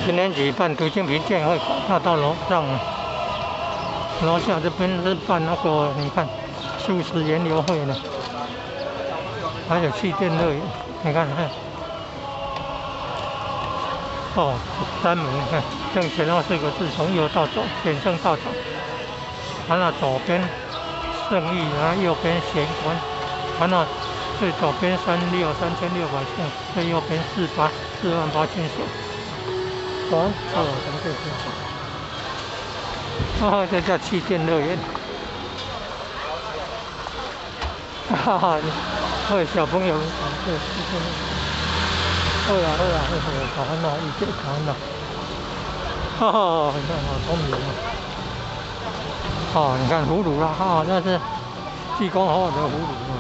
今天舉辦涂清平見會館，那到樓上，樓下這邊是辦那個，你看素食園遊會呢，還有氣墊樂園，你看看。哦，三門，你看正前方四個字，從右到左，顯聖道場。完了左邊聖義，然後右邊玄關，完了最左邊36,600歲，最右邊48,000歲。走，哦，從這邊。哦，這叫氣墊樂園。哈哈，各位小朋友，對，氣墊樂園。好啦好啦，好好，很好，一切很好。哈哈，你看好聰明啊！哦，你看葫蘆啦，哈，那是濟公好的葫蘆。